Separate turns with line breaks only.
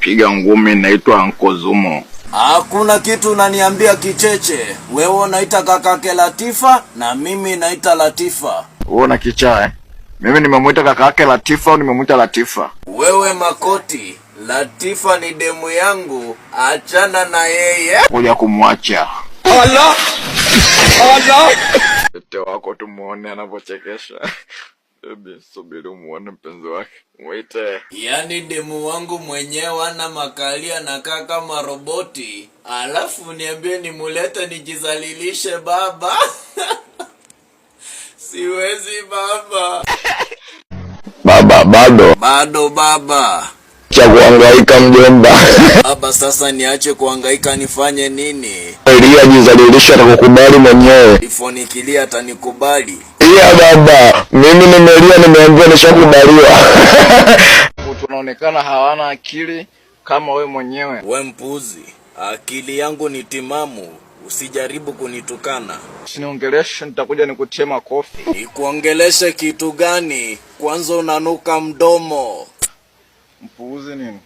Nitakupiga ngumi, naitwa Ankozumo.
Hakuna kitu unaniambia, kicheche. Wewe unaita kakake Latifa na mimi naita Latifa.
Wewe una kichaa, eh? Mimi nimemwita kaka yake Latifa au nimemwita Latifa?
Wewe makoti, Latifa ni demu yangu, achana na yeye.
Kuja kumwacha.
Allah! Allah!
Tete wako tumuone anavyochekesha. Hebu subiri umuone mpenzi wake. Mwite.
Yaani demu wangu mwenyewe ana makalia na kaa kama roboti, alafu niambie nimulete nijizalilishe baba? Siwezi, baba.
Baba, bado
Bado, baba.
Cha kuhangaika, mjomba.
Baba, sasa niache kuhangaika nifanye nini?
Elia, jizalilisha na kukubali mwenyewe.
Ifonikilia atanikubali?
Iya baba, mimi nimelia, nimeambiwa nishakubaliwa. Tunaonekana hawana akili kama we mwenyewe.
We mpuzi, akili yangu ni timamu, usijaribu kunitukana.
Usiniongeleshe, nitakuja nikutie makofi.
Nikuongeleshe kitu gani? Kwanza unanuka mdomo.
Mpuuzi nini?